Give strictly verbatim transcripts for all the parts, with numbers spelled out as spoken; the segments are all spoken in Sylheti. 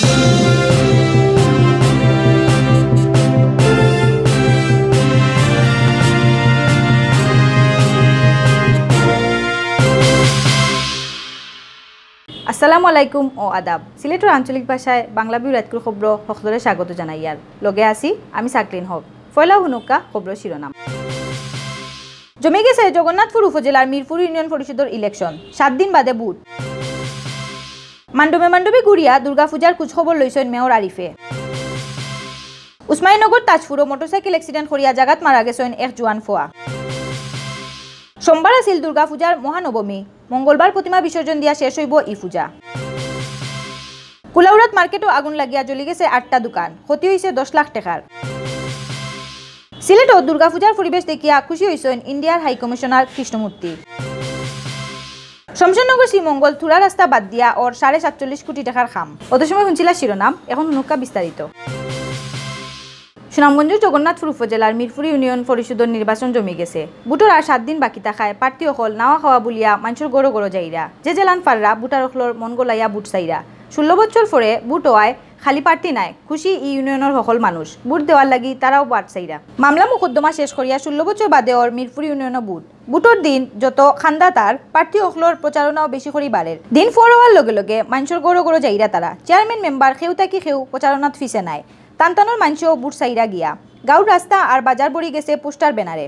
আসসালামু আলাইকুম ও আদাব। সিলেটর আঞ্চলিক ভাষায় বাংলা বিউরাতকুর খবর হকলরে স্বাগত জানাইয়ার। লগে আছি আমি সাকলিন হক। পয়লা হুনুক্কা খবর শিরোনাম। জমি গেছে জগন্নাথপুর উপজেলার মিরপুর ইউনিয়ন পরিষদর ইলেকশন, সাত দিন বাদে ভোট। মান্ডবে মান্ডবে ঘুরিয়া দুর্গাপূজার খোঁজখবর লইছইন মেয়র আরিফে। উসমানীনগর তাজপুরো মোটরসাইকেল অ্যাক্সিডেন্ট করিয়া জাগাত মারা গেছইন এক জোয়ান ফুয়া। সোমবার আছিল দুর্গাপূজার মহানবমী, মঙ্গলবার প্রতিমা বিসর্জন দিয়া শেষ অইবো ই পূজা। কুলাউড়াত মার্কেটো আগুন লাগিয়া জ্বলি গেছে আটটা দোকান, ক্ষতি অইছে দশ লাখ টেকার। সিলেটো দুর্গাপূজার পরিবেশ দেখিয়া খুশি অইছইন ইন্ডিয়ার হাই কমিশনার কৃষ্ণমূর্তি। শমশেরনগর শ্রীমঙ্গল থুড়া রাস্তা বাদ দিয়া অর সাড়ে সাতচল্লিশ কোটি টেকার কাম। অত সময় হুনছিলা শিরোনাম, এখন হুনুক্কা বিস্তারিত। সুনামগঞ্জর জগন্নাথপুর উপজেলার মিরপুর ইউনিয়ন পরিষদর নির্বাচন জমি গেছে। ভোটর আর সাত দিন বাকি থাকায় প্রার্থী অকল নাওয়া খাওয়া বুলিয়া মানষর ঘরো ঘরো যাইরা। যে যেলান পাররা ভোটার অকলর মন গলাইয়া ভোট চাইরা। ষোলো বছর পরে ভোট অওয়ায় খালি প্রার্থী নায়, খুশি ই ইউনিয়নর হকল মানুষ। ভোট দেওয়ার লাগি তারাও বাট চাইরা। মামলা মোকদ্দমা শেষ করিয়া ষোলো বছর বাদে অর মিরপুর ইউনিয়নো ভোট। ভোটর দিন যত খান্দাতার প্রার্থী অকলর প্রচারণাও বেশি করি বাড়ের। দিন ফর অওয়ার লগে লগে মানষর ঘরো ঘরো যাইরা তারা। চেয়ারম্যান মেম্বার কেউ থাকি কেউ প্রচারণাত ফিছে নায়। তান তানর মানষও ভোট চাইরা গিয়া। গাউর রাস্তা আর বাজার ভরি গেছে পোস্টার ব্যানারে।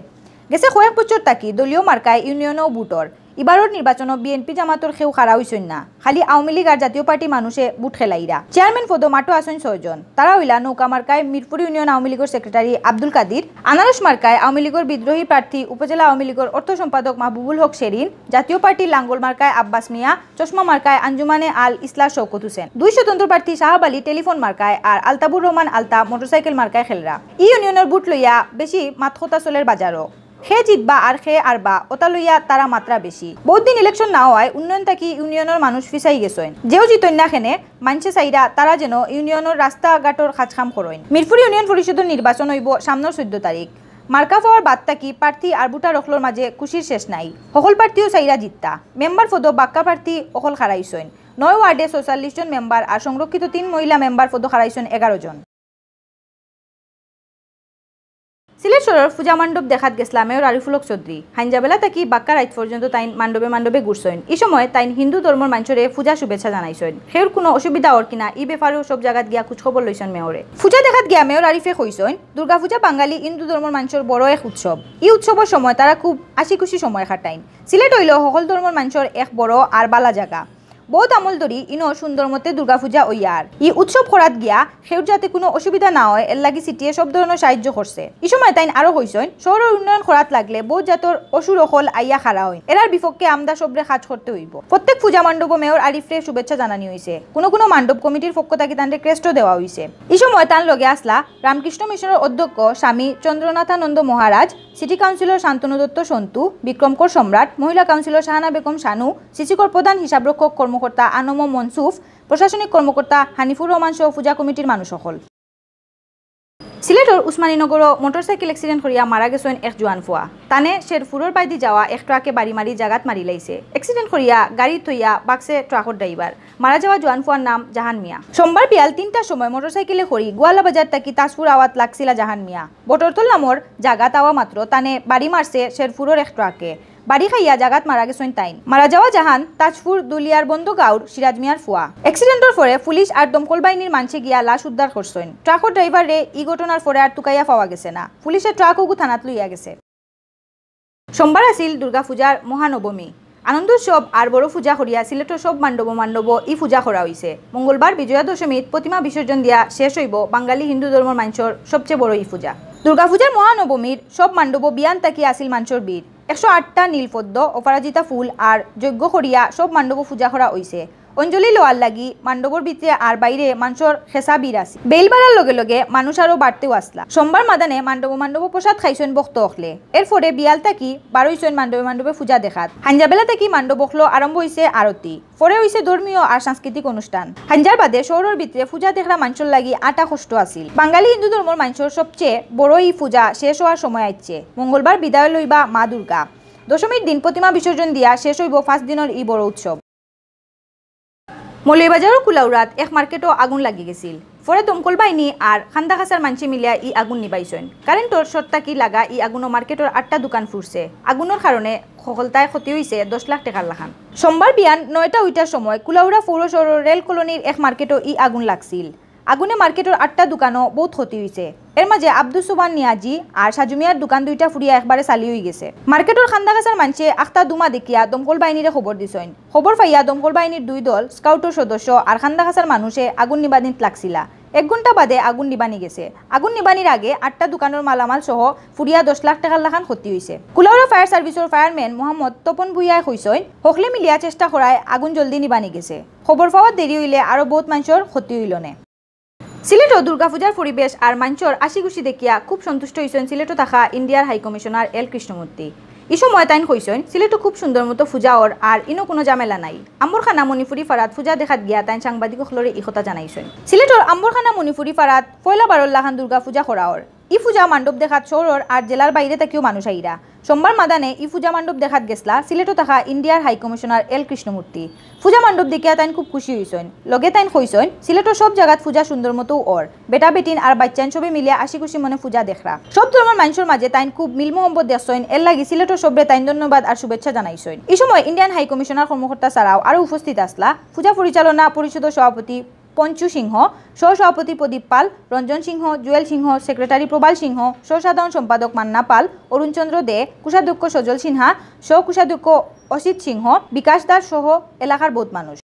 গেছে কয়েক বছর থাকি দলীয় মার্কায় ইউনিয়নও ভোটর। ইবারর নির্বাচনো বিএনপি জামাতর কেউ খাড়া অইছইন না। খালি আওয়ামী লীগ আর জাতীয় পার্টি মানুষে ভোট খেলাইরা। চেয়ারম্যান পদো মাঠো আছইন ছয়জন। তারা অইলা নৌকা মার্কায় মিরপুর ইউনিয়ন আওয়ামী লীগর সেক্রেটারি আব্দুল কাদির, আনারস মার্কায় আওয়ামী লীগর বিদ্রোহী প্রার্থী উপজেলা আওয়ামী লীগর অর্থ সম্পাদক মাহবুবুল হক শেরিন, জাতীয় পার্টির লাঙ্গল মার্কায় আব্বাস মিয়া, চশমা মার্কায় আঞ্জুমানে আল ইসলাহ শওকত হোসেন। দুই স্বতন্ত্র প্রার্থী শাহাব আলী টেলিফোন মার্কায় আর আলতাবুর রহমান আলতা মোটরসাইকেল মার্কায় খেলরা। ই ইউনিয়নর ভোট লইয়া বেশি মাতকথা চলের বাজারো। কে জিতবা আর কে আরবা, ওটা লইয়া তারা মাতরা বেশি। বহুত দিন ইলেকশন না অওয়ায় উন্নয়ন থাকি ইউনিয়নর মানুষ ফিছাই গেছইন। যেও জিতইন না কেনে, মানষে চাইরা তারা যেন ইউনিয়নর রাস্তাঘাটর কাজ কাম করইন। মিরপুর ইউনিয়ন পরিষদর নির্বাচন অইবো সামনর চৌদ্দ তারিখ। মার্কা পাওয়ার বাদ থাকি প্রার্থী আর ভোটার অকলর মাঝে খুশির শেষ নাই। হকল প্রার্থীও চাইরা জিততা। মেম্বার পদো বাক্কা প্রার্থী অকল খাড়াইছইন। নয় ওয়ার্ডে ছয়চল্লিশ জন মেম্বার আর সংরক্ষিত তিন মহিলা মেম্বার পদো খাড়াইছইন এগারো জন। সিলেট শহরর পূজা মণ্ডপ দেখাত গেছলা মেয়র আরিফুল হক চৌধুরী। হাইঞ্জাবেলা থাকি বাক্কা রাইত পর্যন্ত তাইন মণ্ডপে মণ্ডপে ঘুরছইন। ই সময় তাইন হিন্দু ধর্মর মানষরে পূজা শুভেচ্ছা জানাইছইন। কেউর কুনু অসুবিধা অর কিনা, ই ব্যাপারেও সব জাগাত গিয়া খোঁজখবর লইছইন মেয়রে। পূজা দেখাত গিয়া মেয়র আরিফে কইছইন, দুর্গাপূজা বাঙালি হিন্দু ধর্মর মানষর বড় এক উৎসব। ই উৎসবর সময় তারা খুব হাসি খুশি সময় কাটাইন। সিলেট অইলো হকল ধর্মর মানষর এক বড় আর বালা জাগা। বউত আমল ধরি ইনো সুন্দর মতে দুর্গাপূজা অইয়ার। ই উৎসব করাত গিয়া কেউর যাতে কুনু অসুবিধা না অয়, এরলাগি সিটিয়ে সব ধরনর সাহায্য করছে। ই সময় তাইন আরো কইছইন, শহরর উন্নয়ন করাত লাগলে বউত জাতর অসুর অকল আইয়া খাড়া অইন। এরার বিপক্ষে আমরা সবরে কাজ করতে অইবো। প্রত্যেক পূজা মণ্ডপো মেয়র আরিফরে শুভেচ্ছা জানানি অইছে। কুনু কুনু মণ্ডপ কমিটির পক্ষ থাকি তানরে ক্রেস্টও দেওয়া অইছে। ই সময় তান লগে আছলা রামকৃষ্ণ মিশনর অধ্যক্ষ স্বামী চন্দ্রনাথানন্দ মহারাজ, সিটি কাউন্সিলর শান্তনু দত্ত সন্তু, বিক্রমকর সম্রাট, মহিলা কাউন্সিলর শাহানা বেগম শানু, সিসিকর প্রধান হিসাবরক্ষক কর্মকর্তা আনম মনসুফ, প্রশাসনিক কর্মকর্তা হানিফুর রহমান সহ পূজা কমিটির মানুষ অকল। সিলেটর উসমানীনগরো মোটরসাইকেল অ্যাক্সিডেন্ট করিয়া মারা গেছইন এক জোয়ান ফুয়া। তানে শেরপুরর বাইদি যাওয়া এক ট্রাকে বাড়ি মারি জাগাত মারিলাইছে। অ্যাক্সিডেন্ট করিয়া গাড়ি থইয়া বাগছে ট্রাকর ড্রাইভার। মারা যাওয়া জোয়ান ফুয়ার নাম জাহান মিয়া। সোমবার বিয়াল তিনটার সময় মোটরসাইকেলে করি গোয়ালা বাজার থাকি তাজপুর আওয়াত লাগছিলা জাহান মিয়া। বটরতল নামর জাগাত আওয়া মাত্র তানে বাড়ি মারছে শেরপুরর এক ট্রাকে। বাড়ি খাইয়া জাগাত মারা গেছইন তাইন। মারা যাওয়া জাহান তাজপুর দুলিয়ার বন্দ গাউর সিরাজ মিয়ার ফুয়া। অ্যাক্সিডেন্টর পরে পুলিশ আর দমকল বাহিনীর মানষে গিয়া লাশ উদ্ধার করছইন। ট্রাকর ড্রাইভাররে ই ঘটনার পরে আর তুকাইয়া পাওয়া গেছে না। পুলিশে ট্রাক উগু থানাত লইয়া গেছে। সোমবার আছিল দুর্গাপূজার মহানবমী। আনন্দ উৎসব আর বড় পূজা করিয়া সিলেটর সব মান্ডব মান্ডব ই পূজা করা অইছে। মঙ্গলবার বিজয়া দশমীত প্রতিমা বিসর্জন দিয়া শেষ অইবো বাঙালি হিন্দু ধর্মর মানষর সবচেয়ে বড় ই পূজা। দুর্গাপূজার মহানবমীর সব মান্ডব বিয়ান থাকি আছিল মানষর ভিড়। একশো আটটা নীলপদ্ম, অপরাজিতা ফুল আর যজ্ঞ করিয়া সব মান্ডব পূজা করা অইছে। অঞ্জলি লওয়ার লাগি মান্ডবর ভিতরে আর বাইরে মানষর খেসা ভিড় আছে। বেইল বাড়ার লগে লগে মানুষ আরো বাড়তেও আসলা। সোমবার মাদানে মান্ডব মান্ডব প্রসাদ খাইছইন ভক্ত অকলে। এরপরে বিয়াল থাকি বারইছইন মান্ডবে মান্ডবে পূজা দেখাত। হাইঞ্জাবেলা থাকি মান্ডব অকলো আরম্ভ অইছে আরতি। পরে অইছে ধর্মীয় আর সাংস্কৃতিক অনুষ্ঠান। হাইঞ্জার বাদে শহরর ভিতরে পূজা দেখরা মানষর লাগি আটা কষ্ট আছিল। বাঙালি হিন্দু ধর্মর মানষর সবচেয়ে বড় ই পূজা শেষ অওয়ার সময় আইছে। মঙ্গলবার বিদায় লইবা মা দুর্গা। দশমীর দিন প্রতিমা বিসর্জন দিয়া শেষ অইবো পাঁচ দিনর ই বড় উৎসব। মৌলভীবাজারর কুলাউড়াত এক মার্কেটো আগুন লাগি গেছিল। পরে দমকল বাহিনী আর খান্দাকাছার মানষে মিলিয়া ই আগুন নিবাইছইন। কারেন্টর শর্ট থাকি লাগা ই আগুনো মার্কেটর আটটা দোকান ফুড়ছে। আগুনর কারণে হকলতায় ক্ষতি অইছে দশ লাখ টেকার লাখান। সোমবার বিয়ান নয়টা উইটার সময় কুলাউড়া পৌর শহরর রেল কলোনির এক মার্কেটো ই আগুন লাগছিল। আগুনে মার্কেটর আটটা দোকানো বউত ক্ষতি অইছে। এর মাঝে আব্দুস সোবহান নিয়াজি আর সাজু মিয়ার দোকান দুইটা ফুড়িয়া একবারে ছালি অইগেছে। মার্কেটর খান্দাকাছার মানষে আখতা ধুমা দেখিয়া দমকল বাহিনীরে খবর দিছইন। খবর পাইয়া দমকল বাহিনীর দুই দল স্কাউটর সদস্য আর খান্দাকাছার মানুষে আগুন নিবানিত লাগছিলা। এক ঘন্টা বাদে আগুন নিবানি গেছে। আগুন নিবানির আগে আটটা দোকানর মালামাল সহ ফুড়িয়া দশ লাখ টেকার লাখান ক্ষতি অইছে। কুলাউড়া ফায়ার সার্ভিসর ফায়ারম্যান মোহাম্মদ তপন ভুইয়ায় কইছইন, হকলে মিলিয়া চেষ্টা করায় আগুন জলদি নিবানি গেছে। খবর পাওয়াত দেরি অইলে আরো বউত মানষর ক্ষতি অইলনে। সিলেটো দুর্গাপূজার পরিবেশ আর মানষর আসি খুশি দেখিয়া খুব সন্তুষ্ট অইছইন সিলেটো থাকা ইন্ডিয়ার হাই কমিশনার এল কৃষ্ণমূর্তি। ই সময় তাইন কইছইন, সিলেটো খুব সুন্দর মতো পূজা অর আর ইনো কুনু ঝামেলা নাই। আম্বরখানা মণিপুরি পাড়াত পূজা দেখাত গিয়া তাইন সাংবাদিক অকলরে ই কথা জানাইছইন। সিলেটর আম্বরখানা মণিপুরি পাড়াত পয়লা বারর লাখান দুর্গাপূজা করা অর। ই পূজা মণ্ডপ দেখাত শহরর আর জেলার বাইরে থাকিও মানুষ আইরা। সোমবার মাদানে ই পূজা মণ্ডপ দেখাত গেছলা সিলেটো থাকা ইন্ডিয়ার হাই কমিশনার এল কৃষ্ণমূর্তি। পূজা মণ্ডপ দেখিয়া তাইন খুব খুশি অইছইন। লগে তাইন কইছইন, সিলেটর সব জাগাত পূজা সুন্দর মতো অর। বেটা বেটিন আর বাইচ্চাইন সবে মিলিয়া আসি খুশি মনে পূজা দেখরা। সব ধর্মর মানষর মাঝে তাইন খুব মিল মোহব্বত দেখছইন, এর লাগি সিলেটর সবরে তাইন ধন্যবাদ আর শুভেচ্ছা জানাইছইন। ই সময় ইন্ডিয়ান হাই কমিশনার কর্মকর্তা ছাড়াও আরো উপস্থিত আছলা পূজা পরিচালনা পরিষদর সভাপতি পঞ্চু সিংহ, সহ সভাপতি প্রদীপ পাল, রঞ্জন সিংহ, জুয়েল সিংহ, সেক্রেটারি প্রবাল সিংহ, সহ সাধারণ সম্পাদক মান্না পাল, অরুণ চন্দ্র দে, কোষাধ্যক্ষ সজল সিনহা, সহ কোষাধ্যক্ষ অসিত সিংহ, বিকাশ দাস সহ এলাকার বউত মানুষ।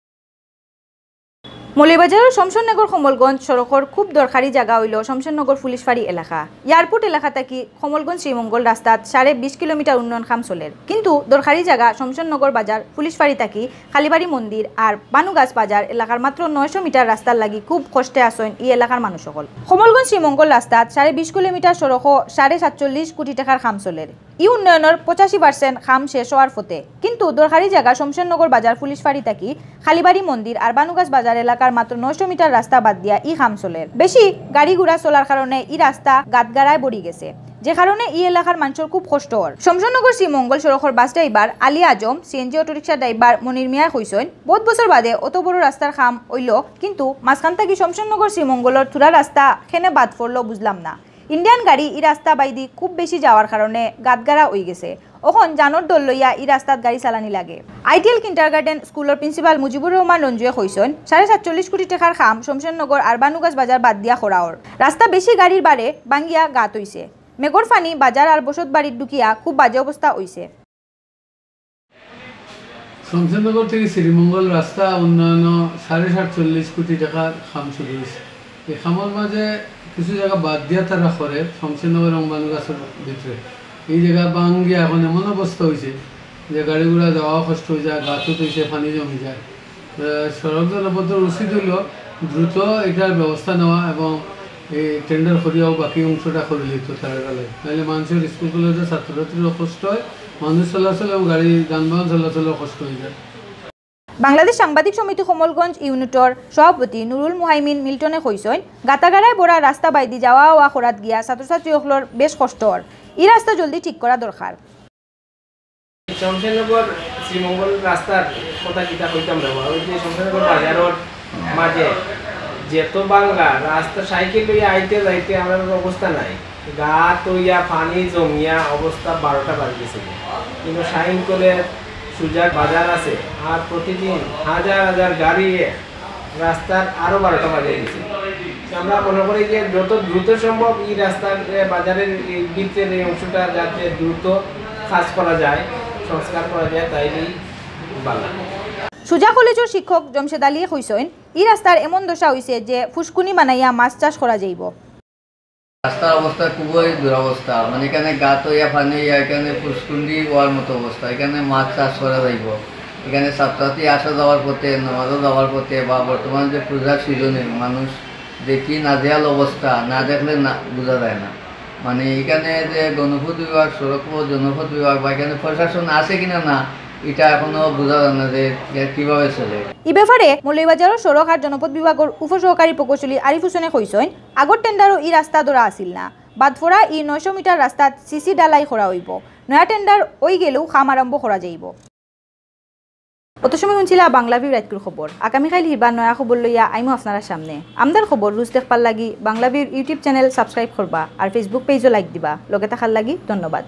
মৌলভীবাজারর শমশেরনগর কমলগঞ্জ সড়কর খুব দরকারি জাগা অইলো শমশেরনগর পুলিশ ফাঁড়ি এলাকা। এয়ারপোর্ট এলাকা থাকি কমলগঞ্জ শ্রীমঙ্গল রাস্তাত সাড়ে বিশ কিলোমিটার উন্নয়ন কাম চলের, কিন্তু দরকারি জাগা শমশেরনগর বাজার পুলিশ ফাঁড়ি থাকি কালীবাড়ি মন্দির আর বানুগাছ বাজার এলাকার মাত্র নয়শো মিটার রাস্তার লাগি খুব কষ্টে আছইন ই এলাকার মানুষ অকল। কমলগঞ্জ শ্রীমঙ্গল রাস্তাত সাড়ে বিশ কিলোমিটার সড়কো সাড়ে সাতচল্লিশ কোটি টেকার কাম চলের। ই উন্নয়নর পঁচাশি পার্সেন্ট কাম শেষ অওয়ার পথে, কিন্তু দরকারি জাগা শমশেরনগর বাজার পুলিশ ফাঁড়ি থাকি কালীবাড়ি মন্দির আর বানুগাছ বাজার এলাকার মাত্র নয়শো মিটার রাস্তা বাদ দিয়া ই কাম চলের। বেশি গাড়ি ঘোড়া চলার কারণে ই রাস্তা গাতগাড়ায় ভরি গেছে, যে কারণে ই এলাকার মানষর খুব কষ্ট অর। শমশেরনগর শ্রীমঙ্গল সড়কর বাস ড্রাইভার আলী আজম, সিএনজি অটোরিকশা ড্রাইভার মনির মিয়ায় কইছইন, বউত বছর বাদে অত বড় রাস্তার কাম অইলো, কিন্তু মাঝখান থাকি শমশেরনগর শ্রীমঙ্গলর থুড়া রাস্তা কেনে বাদ পড়লো বুঝলাম না। ইন্ডিয়ান গাড়ি ই রাস্তা বাইদি খুব বেশি যাওয়ার কারণে গাতগাড়া অইগেছে। অখন জানর ডর লইয়া ই রাস্তাত গাড়ি চালানি লাগে। আইডিয়াল কিন্ডারগার্টেন স্কুলর প্রিন্সিপাল মুজিবুর রহমান রঞ্জুয়ে কইছইন, সাড়ে সাতচল্লিশ কোটি টেকার কাম শমশেরনগর আর বানুগাছ বাজার বাদ দিয়া করা অর। রাস্তা বেশি গাড়ির বারে ভাঙ্গিয়া গাত অইছে। মেঘর পানি বাজার আর বসত বাড়িত ঢুকিয়া খুব বাজে অবস্থা অইছে। শমশেরনগর থাকি শ্রীমঙ্গল রাস্তা উন্নয়ন সাড়ে সাতচল্লিশ কোটি টেকার কাম শুরু অইছে। ই কামর মাঝে কিছু জাগা বাদ দিয়া তারা করের শমশেরনগর এবং বানুগাছর ভিতরে। ই জাগা ভাঙ্গিয়া এখন এমন অবস্থা অইছে যে গাড়ি ঘোড়া যাওয়াও কষ্ট অই যায়, গাতও অইছে, পানি জমি যায়। আহ, সড়ক জনপথর উচিত অইলো দ্রুত ইটার ব্যবস্থা নেওয়া এবং এই টেন্ডার করিয়াও বাকি অংশটা করিলিতো তারা গেলে। নাইলে মানষর স্কুল কলেজর ছাত্রছাত্রীরও কষ্ট অয়, মানুষ চলাচল এবং গাড়ি যানবাহন চলাচলও কষ্ট অই যায়। বাংলাদেশ সাংবাদিক সমিতি কমলগঞ্জ ইউনিটর সভাপতি নুরুল মুহাইমিন মিল্টনে কইছইন, গাতাগাড়ায় ভরা রাস্তা বাইদি যাওয়া আওয়া করাত গিয়া ছাত্রছাত্রী অকলর বেশ কষ্ট অর। ই রাস্তা জলদি ঠিক করা দরকার। শমশেরনগর শ্রীমঙ্গল রাস্তার কথা কিতা কইতাম রে বা, ওই যে শমশেরনগর বাজারর মাঝে যেত ভাঙ্গা রাস্তা, সাইকেল লইয়া আইতে যাইতে আমরার অবস্থা নাই, গাত অইয়া পানি জমিয়া অবস্থা বারোটা বাজি গেছে। কিন্তু সাইনকলের সুজা বাজার আছে, আর প্রতিদিন হাজার হাজার গাড়ি রাস্তার আরো বারোটা বাজে গেছে। তো আমরা মনে করি যে যত দ্রুত সম্ভব এই রাস্তার, এ, বাজারের এই ভিতরের এই অংশটা যাতে দ্রুত কাজ করা যায়, সংস্কার করা যায়, তাইলেই ভালো। সুজা কলেজর শিক্ষক জমশেদ আলীয়ে কইছইন, ই রাস্তার এমন দশা অইছে যে ফুসকুনি বানাইয়া মাছ চাষ করা যাইব। রাস্তার অবস্থা খুবই দুরবস্থা, মানে এখানে গাত অইয়া পানি অইয়া এখানে ফুসকুনি অওয়ার মতো অবস্থা, এখানে মাছ চাষ করা যাইব, এখানে ছাত্রছাত্রী আসা যাওয়ার পথে, নামাজও যাওয়ার পথে বা বর্তমান যে পূজার সিজনে মানুষ দেখি নাজেহাল অবস্থা, না দেখলে না বুঝা যায় না। মানে এখানে যে গণপথ বিভাগ, সড়ক ও জনপথ বিভাগ বা এখানে প্রশাসন আছে কিনা না, এটা এখনো বোঝা যায় না যে, যে কিভাবে চলে। ই ব্যাপারে মৌলভীবাজারর সড়ক আর জনপথ বিভাগর উপসহকারী প্রকৌশলী আরিফ হোসেনে কইছইন, আগর টেন্ডারও ই রাস্তা ধরা আছিল না, বাদ পড়া ই নয়শো মিটার রাস্তাত সিসি ঢালাই করা অইব। নয়া টেন্ডার অই গেলেও কাম আরম্ভ করা যাইব। অত সময় হুনছিলা বাংলা ভিউ রাইতকুর খবর। আগামীকাইল হিরবার নয়া খবর লইয়া আইমু আপনারার সামনে। আমরার খবর রুজ দেখবার লাগি বাংলা ভিউর YouTube channel subscribe করবা আর Facebook page ও like দিবা। লগে থাকার লাগি ধন্যবাদ।